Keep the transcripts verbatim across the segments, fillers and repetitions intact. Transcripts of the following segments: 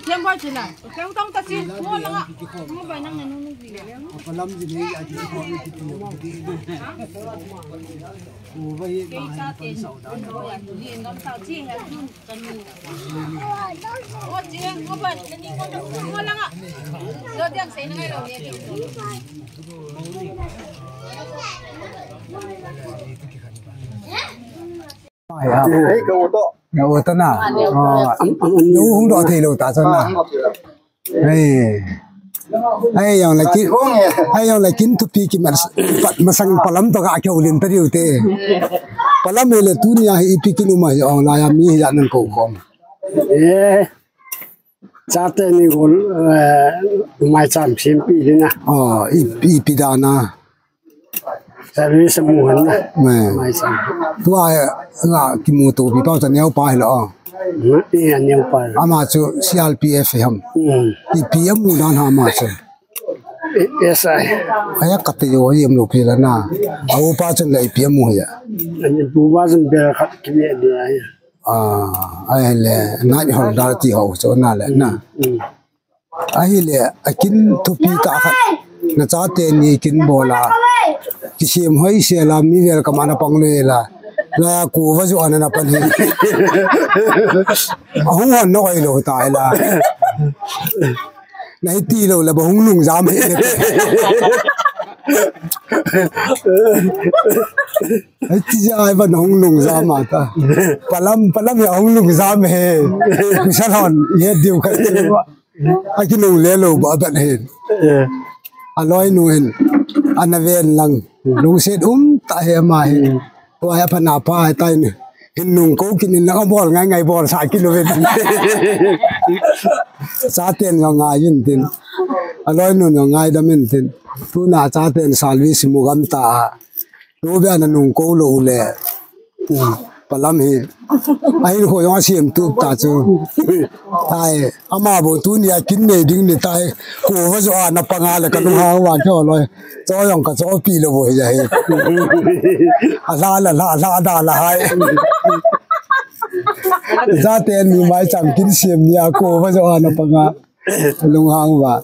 Thiang bai chila. Thiang tong ta si. Mo langa. Mo bai nang na nung nung bi. Palam ji nei a ji ko ni ti lo. Ko bai ma ha ko sau da. Ni ngam ta chi ha. Hei, ka u to. Ka u to na. Oh, nu hung doh thei lou ta chun na. Hei. Hei, jong le kin. Hei, jong le kin thupi kimat masang Palam to ka kihoulim ta diu te. Palam hi le tunia hi ipi kin um a hi ong la ya mi hi ya nan ko kom. Eh. Chate ni gol, eh, maicham sempi ding a. Oh, i, ipi dan a. Service mu han na. Mai. Maicham. Tua, eh, nga kimuto pi pau ta neo pa hi lo. Hmm, i a neo pa. Ama chu C R P F ham. Hmm. Ipi amu dan ham ama chu. I, S I. Aya kate jo yem lo pi la na. A upa chun la ipi amu ya. Ani upa chun bel khat kime dia. Ah, ahile, night holder ti ho chu na le na. Mm. Ahile, akin thupi tah khat. Na chate ni kin bol a. Kisem hoi se la, mi vel kama na pang le la. La ku va ju ana na pan hi. Ahung hon no ai lo ta la. Na hi ti lo la ba hung lung jam he. Ai ti ja ai ba na hung lung jam a ta. Palam, Palam he hung lung jam he. Kusa hon, ye diu ka. A ki lung le lo ba ban he. Eh. A loi nu hin. Ana ven lang. Lungset um ta he ma he. Tua hi apha na pha tai ni. Hin nung ko kin in lang a bol ngai ngai bol sa kilo ven. Chaten jong ngai in tin. A loi nun jong ngai dam in tin. Tuna chaten service mu gam ta. Tu be ana nung ko lo le. Hmm. Palam hi. Ahin ho jong a siam tu ta chu. Tai. Ama bo tunia kin nei ding ni tai. Ko va jo ana panga le ka lung hang va kyo loi. Cho jong ka cho pi lo bo hi ja hi. A la la la la da la hai. Chaten ni maicham kin siam nia ko va jo ana panga. Lung hang va.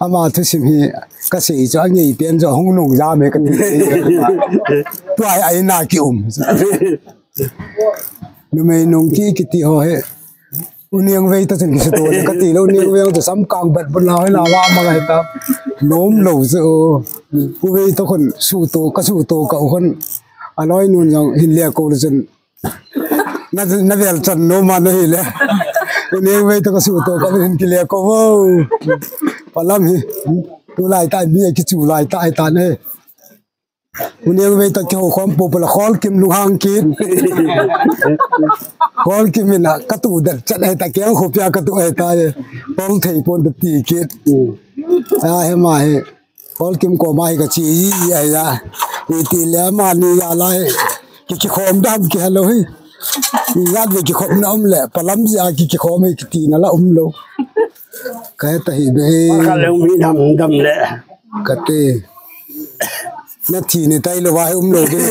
Ama thusim hi ka sei chu a ngei pen chu hung nung jam e ka ti. Tua hi a ina ki um. Numei nung ki kiti ho hi. U Niang Vei ta chun kisuto le ka ti lo, U Niang Vei ta sam kang bat bun la hoi la wa ma ngai ta. Nom lo chu. U Vei ta khun suto, ka suto ka u khun. A loi nun jong hin le ko le chun. Na, na vel chan nom a na hi le. U Niang Vei ta ka suto ka hin ki le ko. Palam hi. Tu lai ta mi ki chu lai ta ta ne. U Niang Vei ta kihou khom po po la Khol Kim lunghang kit. Khol Kim in a ka tu det chat he ta keng khu pia ka tu he ta ye. Tol thei pon ta ti kit. A he ma he. Khol Kim ko ma hi ka chi hi a ya. Iti le ma ni ya lai. Ki kikhom dam ki halo hi. Yat ve kikhom na um le. Palam ja ki kikhom hi kiti na la um lo. Ka he ta hi be. Ka le um hi dam dam le. Ka te. Na thi ni tai lo va hi um lo ding.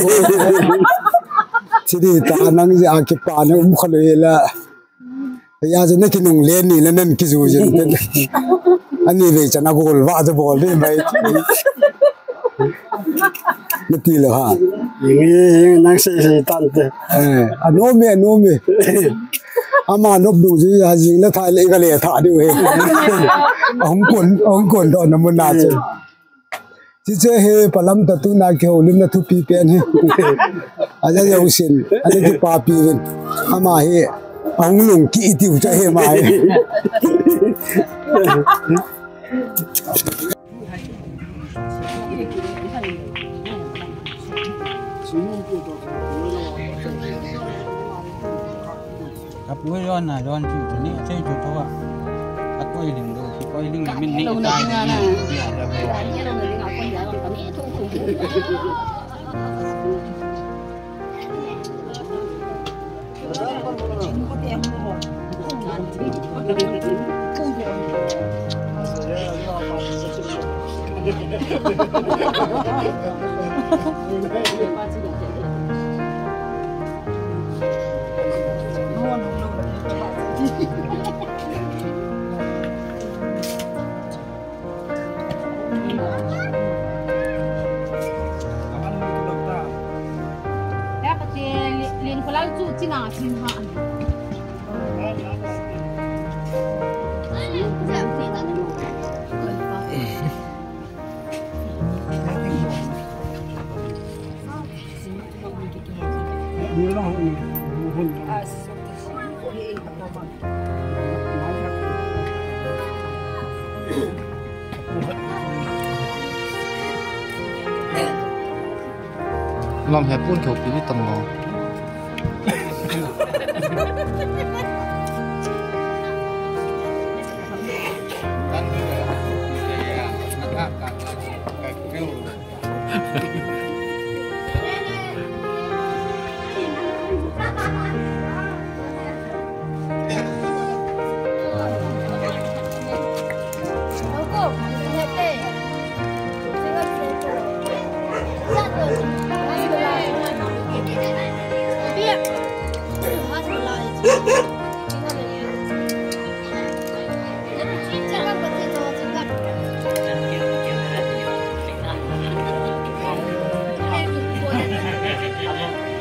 Thi di ta nang ja ki pa na um kha lo la. Ya je na ki nung le ni le nen ki ju jin te. Ani ve cha na bol va ja bol ni mai. Na ti lo ha. Ngi nang se se tan te. Eh, a nom e, a nom e. Ama nop du ju ya jing le tha le ka le tha du he. Hung kon, hung kon do na mun na che. Chi che he Palam ta tuna kihoulimna thupi pen hi. Aja jausin, aja kipapi vin. Ama hi, ahung lung ki itiu cha he ma hi. Apu jon na jon chu chu ni, a chei chu chu a. A koi ling lo, si koi ling min ni. Lo na ta ling a na. Lam he pun keu pi tam lo.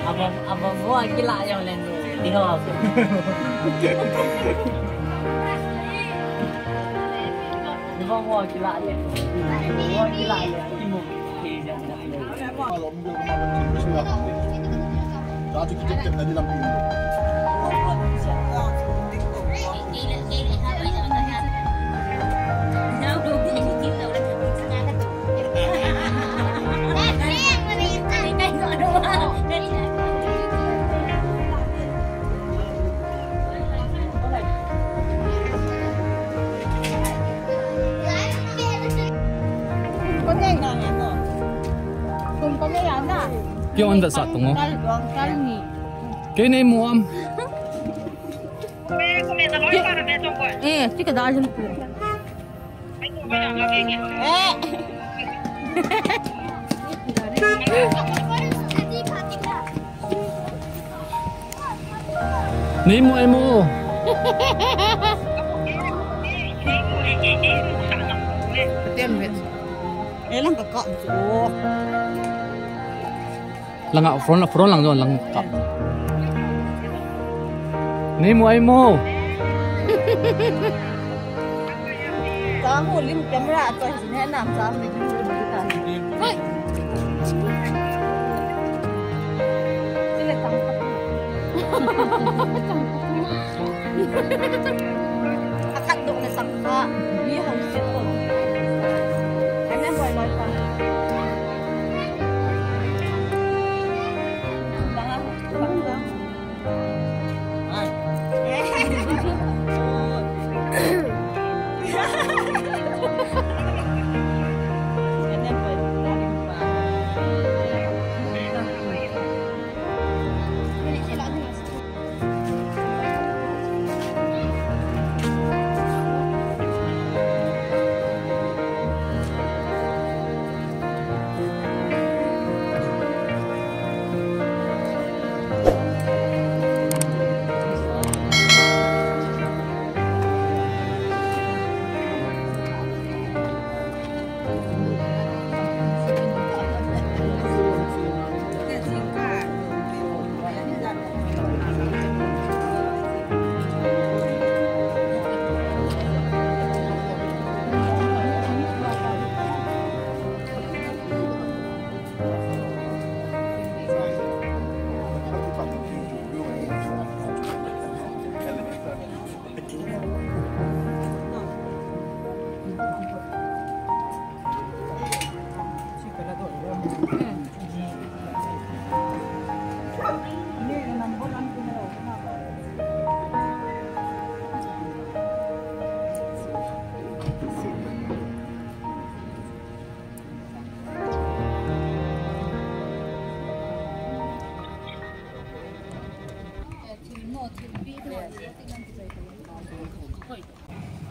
Aba, aba, aba, kila yo len. Di ho. Aba, aba, kila len. Aba, kila len. Imo. Kei on da sa tungo. Kei nei mu am. Eh, tika da jin. Eh. Nei mu ai mu. Tem ve. Eh, lang ka ka. Langa front, front lang don lang kap. Nei mu ai mu. Kamu lim camera to sine nam sam ni. Hoi. Sile tang. Tang. Akhat dok na sangkha, mi hausa to. Ana boy boy pa. Banga, banga. Ai. Ana boy boy pa.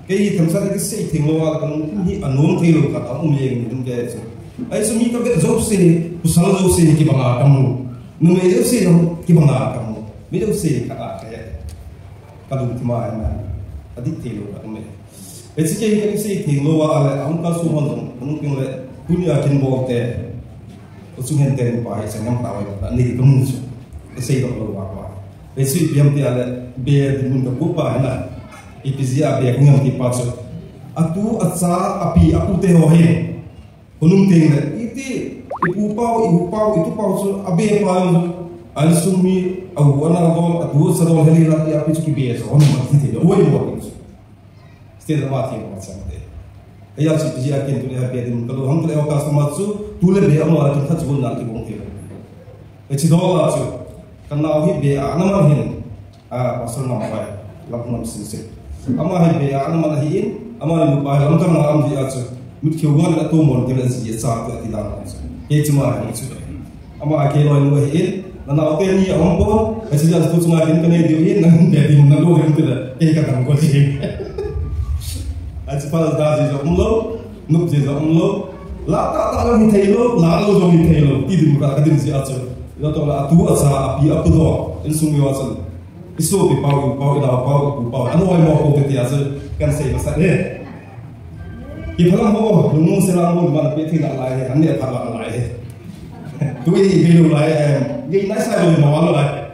Kei hi themcha kisei theng lou a, kalungthim hi anom thei lou khat aum jeng in kei chu. Ahi chu mi kavet jouse, pasal jouse kibang a kamu. Numei jouse kibang a kamu. Mi jouse khat a kahe. Kalungthim a ahi na. Adik thei lou khat aum e. Hiche kei hi kisei theng lou a le, ahung kal sung hon jong, ahung peng le, tunia kin bol te. Kasung hen ten pa hi chang ngam tauve, ani kamu chu. Kasei lou lou va pa. Hichu ipi ham tia le, be dinmun kapu pa hi na. Ipi jeh a be kahung ham ti pa chu. Atu, acha, api, apu te ho hi. Khonung teng le, iti, ipu pau, ipu pau, itu pau chu, abe pa jong chu. Ahin sung mi, au, ana dol, atu, acha dol, heli la, ti api chu kibe chu, hon ma ti te, oi mo ti chu. State ma ti mo chang te. Eia chu piji a ken tuni a be ding kalou ham tile customer chu tule be ama kin khat chu na kibong thei. Echi dola chu kanao hi be a naman hin, a pastor nam pai lam nam sin sin. Ama hi be a naman hin, ama ni pa lam kan lam di a chu mit khiu wan la tu mon ke la ji cha ke ti dan chu. Ke chu ma hi chu. Ama ke loi nu hin, na nao te ni a hom pon, a chi jan tu chunga kin ka nei diu hin, na hun be ding na lo hin te la, ke ka dam ko chi. A chi pa da ji jo um lo, nup ji jo um lo. La ta ta lo ni thei lo, la lo jo ni thei lo, ti ding ka ka ding ji a chu. Lo to la tu a cha a pi a pu do, insung yo a chu. Isopi pau, ipau, inaopau, ipupau, anoi mo ko te tia chu kan sei masa e. Kiphalam ho, lungmong sela mo, mana pe thina lai he, anne phala lai he. Tui be lu lai, em, ye nai sai lo mo lai.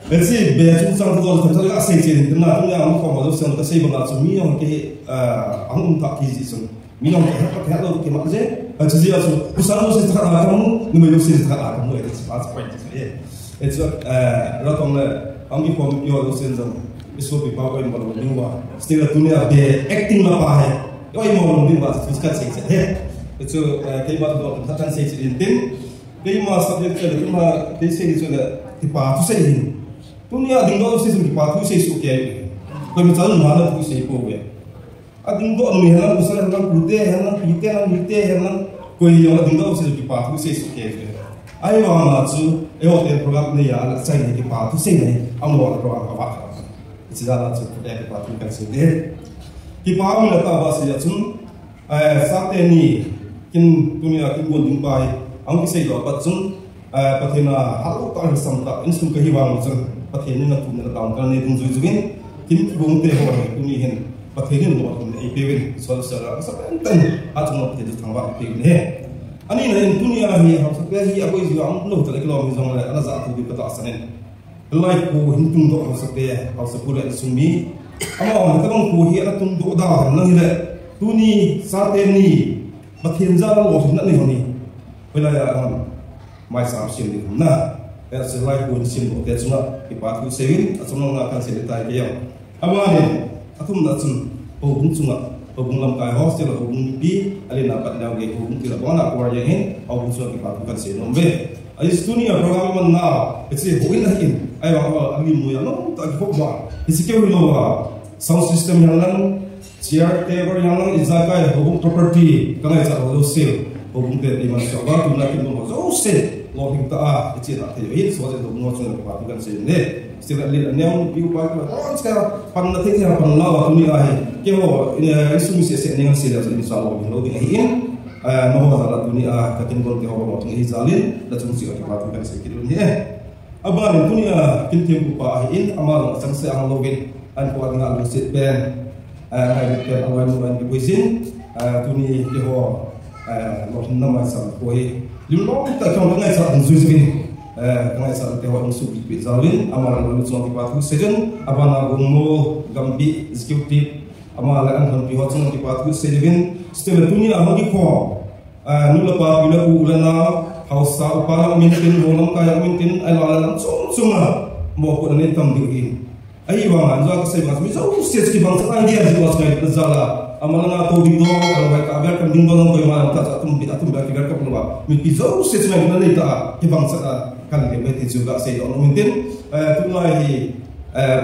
Let's see, be chung chang to to ka sei che, na tu ya mo ko mo se ka sei ba chu mi yong ke, ah, ang um ta ki ji sun. Mi nong khat khat lo ki ma je. A chu ji a chu, pu san lo si khat la ka mu, nu me lo si khat la ka mu, e, that's, that's point. Yeah. It's a, uh, ra tong le, ang ki pom yo lo sin jong. Isopi pau ko mo lo ni wa. Still tu ni a be acting la pa he. Yo mo lo ni wa, tu ka sei che he. It's a, uh, ke ba do ka kan sei che din din. Ke ma subject che le, ke ma ke sei che le, kipa thu sei hin. Tu ni a ding do si ki pa thu sei su ke. Ko mi cha lo ma na thu sei ko we. A ding doh nu hi hen lang, pasal hi hen lang, pute hi hen lang, pite hi hen lang, mite hi hen lang, koi jong a ding doh sei kipa thu sei su ke. Ahivang a chu, eiho te program nei a, la chai nei kipa thu sei nei, a mo la program ka va. Hiche dan a chu, kute kipa thu kan sei nei. Kipa um la ta ba sei a chun, eh, sa te ni, kin tuni a kin bon ding pa hi, ang kisei doh pat chun, Eh, Pathen a hal tah, lhasam tah, insung kahi vang chun, Pathen in athumna le taona nei dungjuijin, kin kibang te ho hi, tuni hin, Pathen in lolhinna eipe uvin, sol sel a, sa pen ten, achung Pathen chu thangvah eipe uvin ahi. Ani na in tuni a hi, haosapu hi, aboi ji a, um lo tah le kilom hi jong le, ana ja tu di ka tahsan in. Lai kho hin tungdoh haosapu, haosapu le insung mi. Amaho, tabang kho hi, ana tungdoh da, nang hi le, tuni, sa te ni, Pathen jal a lolhinna nei ho ni. Hoilai a, um, Maicham sem ding ham na. Hiche lai kho sem doh te chunga, kipa thu sei uvin, achung lang a kan sei ding tai kei jong. Amanin, athumna chun, houbung chunga, houbung lamkai ho, still houbung mipi, alin a pat neo gei houbung tila bana ko jeng hin, houbung chunga kipa thu kan sei nom uve. Ahi tuni a program man na, hiche houin ahin, ahivang a, ami mu ya no, ta ki hou ba. Hiche keu hilou a, sound system hi hen lang, chair, table, hi hen lang, ijakai, houbung property, ka ngaichat ho jouse, houbung te iman sah uva, tuna kin bang ho jouse, lolhing tah a, iche na thei, hi, so je houbung ho chunga kipa thu kan sei ne. Still a lil a neo, view pa, on ska, pan na thei thei, pan la, tuni a hi, keiho, eh, insung mi sese, ning sei le, insung lolhing lou ding ahin, eh, amaho jal a tuni a, ka kin bon keiho, lolhing ahi jal in, la chung seh a kipa thu kan sei kit u ahi. Abanin tuni a kin thempu pa ahin, ama jong achangseh a hung louvin, ankho a dinga lungset pen, eh, ngailut pen, aloi mun a eipui jin, eh, tuni keiho, eh, lolhinna maicham kho hi. Lim lom tah keiho ka ngaichat dungjuijin, eh, ka ngaichat keiho hung suhpeh peh jal uvin, ama le lolhing chunga kipa thu sei uvin, abana Gummo, Gambih, Executive, ama le ahin honpi ho chunga kipa thu sei uvin, still tuni a hung kikhom, Ah, nu le pa, pi le pu, u le nao, haosa, upa le um intin, ho lamkai a um intin, ahilou le lam chom chom a, mopohna nei tam diu ahin. Ahivang a, jong kasei vang, mi jouse chu kibang chat a, idea jong chu ngailutna jal a, ama langa tou ding jong, ahilou le ka welcome ding jong, koima lam tah chu atum beh, atum beh a ki welcome lou a, mipi jouse chu ngailutna nei tah a, kibang chat a, kan le me ti chu kasei nom intin, eh, tulai hi, eh,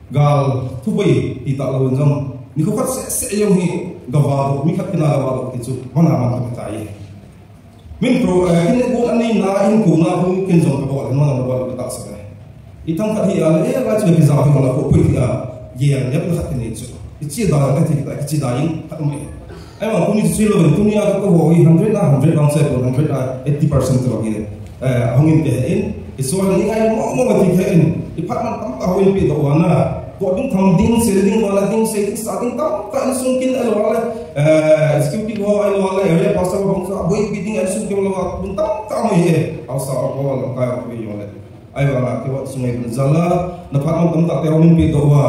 Gal thuboi ti talou in jong, nikho khat seh seh jong hi gavadoh, mi khat kin a gavadoh ti chu, mana man ka tai. Min pro, eh, kin gon anei na in ko na hu kin jong kabol, mana kabol ka tahsan e. Ithang khat hi a le, eh, la chu ki jao hi mana ko pui ti a, ye yang yap na khat kin chu. Ichi da ka ti ka, ichi da in khat mai. Ahivang tuni chu lou, tuni a ka ho hi hundred na hundred bang se ko hundred na eighty percent lou hi. Eh, hung in pe in, i sual ni ngai mo mo ti pe in, i phat man tamtah hung in pe doh uva na. Ko ding tham ding, sel ding, wala ding, sei ding, sa ding tamtah insung kin ahilou le, eh, security ho ahilou le, area pastor ho bang sa, boi pi ding insung kin lo, ding tamtah mai e. Haosa ho lamkai ho pe jong le. Ahivang a keiho sung ngailutna jal a, na phat man tamtah te hung in pe doh uva.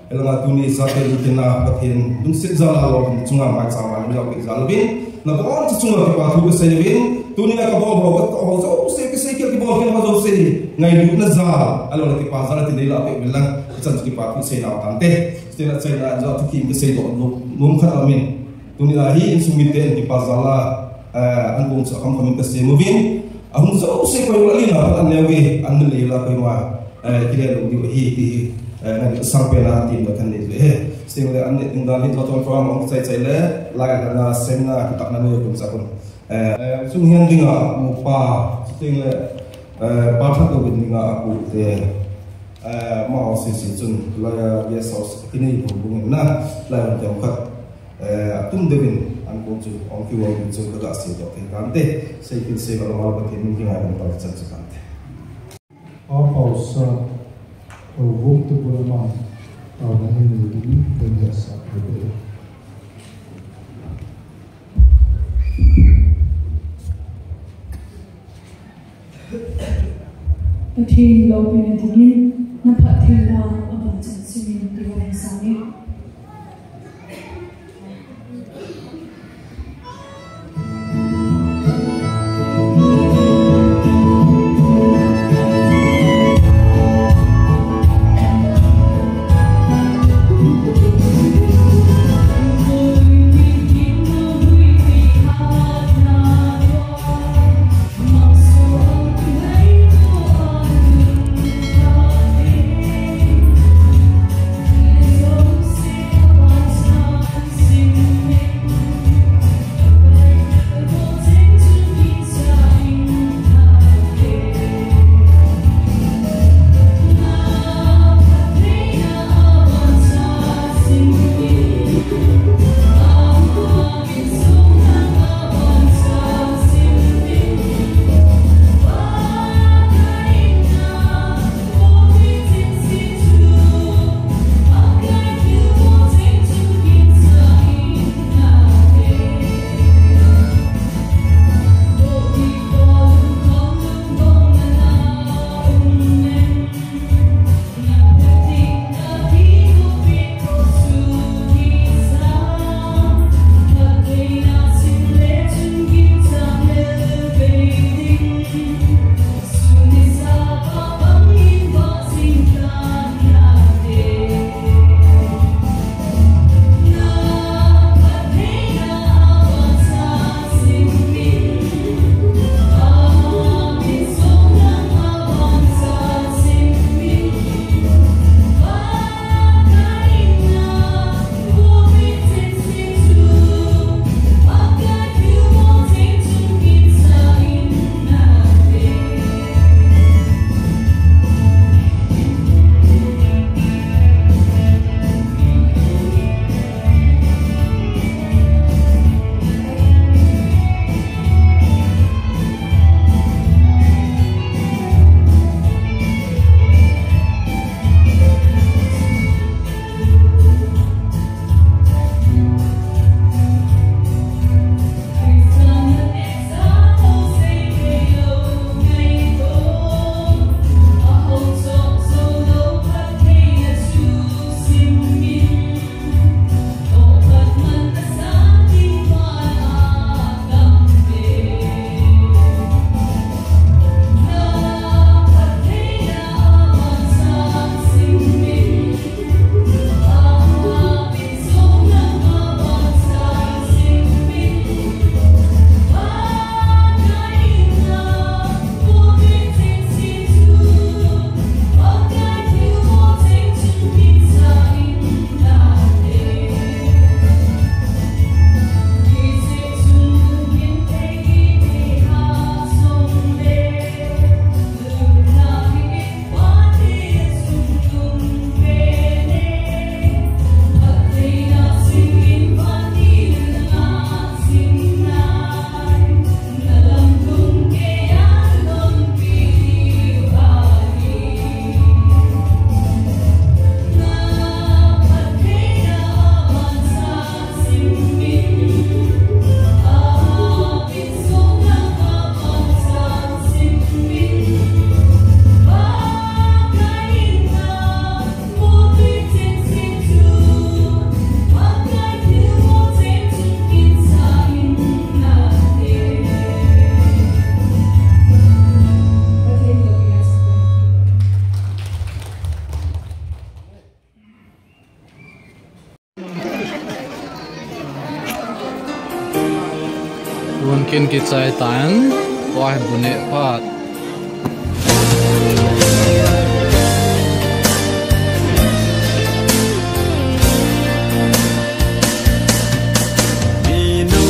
Ahilou le tuni sa te ni kin a Pathen lungset jal a lolhing chunga maicham a ling jao peh jal uvin. Nabonchauva chunga kipa thu kasei uvin. Tuni a kabol ho, katoh ho jouse, kasei kit kibol kit ho jouse. Ngailutna jal, ahilou le kipa jal a ti nei lah peh uvin lang. San chu kipa thu sei nau tante. Sila chai na ja thu kim ka sei doh nom, nom khat amin. Tuni a hi insung mite in kipa jal a, eh, an kong chu kham kham in ka sei movin. Ahung jouse koi la li na an neo gi, an le la koima, eh, kile lo diu hi ti, eh, ngai sang pen a ti ma kan nei le. Sila an ne ding dan hi to ton program ong chai chai le, lai la na sem na ki tak na ne kun sa kun. Eh, eh, chung hian dinga upa, sila, eh, pa that lo dinga pu te, eh, ma si si chun, lai a guest house ki nei bu bu na, lai a khat. Eh, atum deuhin an kong chu, ong ki wang chu ka ga sei doh thei tante, sei kin sei ba lo mal Pathen min ki ngai ba pal chan chu tante. A pausa, a vuk tu bu la ma, a na ni ni ni, ni ni sa, ni ni. Pathen loupina dingin, na phattheina a bang chan simin tia hin sangin. Tun kin kichai tan, tua hin bu neh phat. Minu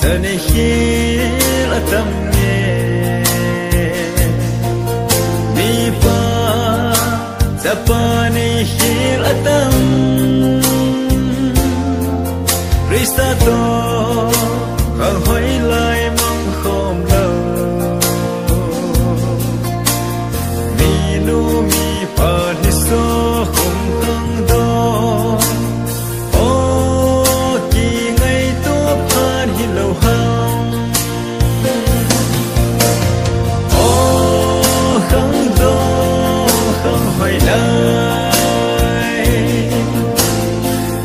chani khel atam nge, mipa chapa ni khel atam. Krista toh khang hoilai mang khom lou. Minu mipa ni so khom khang dong. O kingaito phat hilou ham. O khang dong khang hoilai.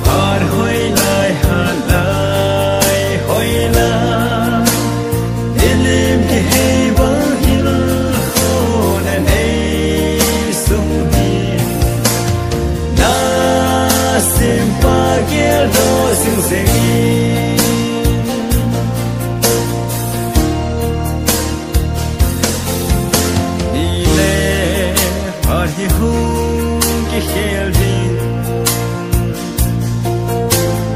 Phat hoilai, hat lai hoilai. Nilim kihei bang hilkhou na nei sung hi. Na simpa geldoh jing jeng in. Nile phat hi hung kikhel ding.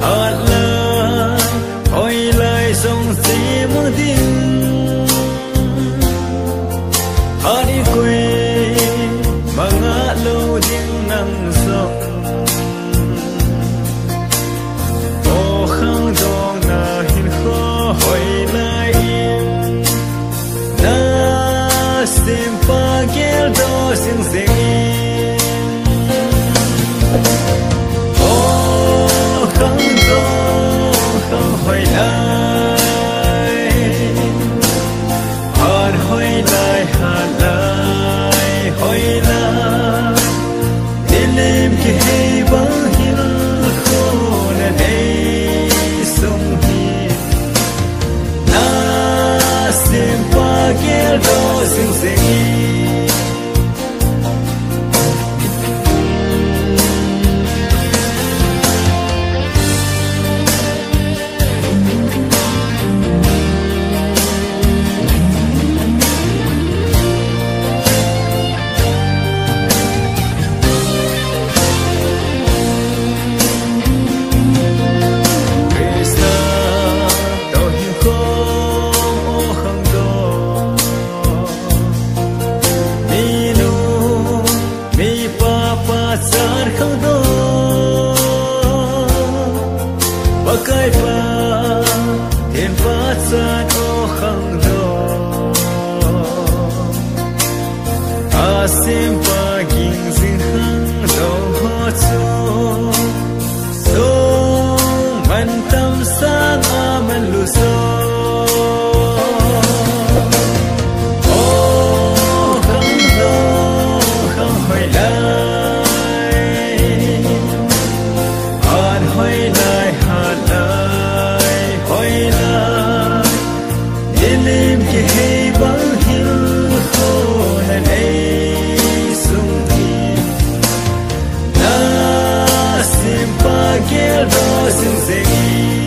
Hat lai, hoilai jong chemang ding. Hat hi koima ngah lou ding nang jong. O khangdong na hinkho hoilai in. Na simpa geldoh jing jeng in. O khangdong khang hoilai. Hat hoilai, hat lai hoilai. Nilim kihei bang hilkhou na nei sung hi. Na simpa geldoh jing jeng in. Krista toh hinkho o khangdong. Minu mipa pachat khangdong. Pakai Pathen pachat o khangdong. Asimpa ging jing khangdong ho chu. Sung mantam sanga manlu jo. O khangdong khang hoilai. Hat hoilai, hat lai hoilai. Nilim kihei bang hilkhou na nei sung hi. Na simpa geldoh jing jeng in.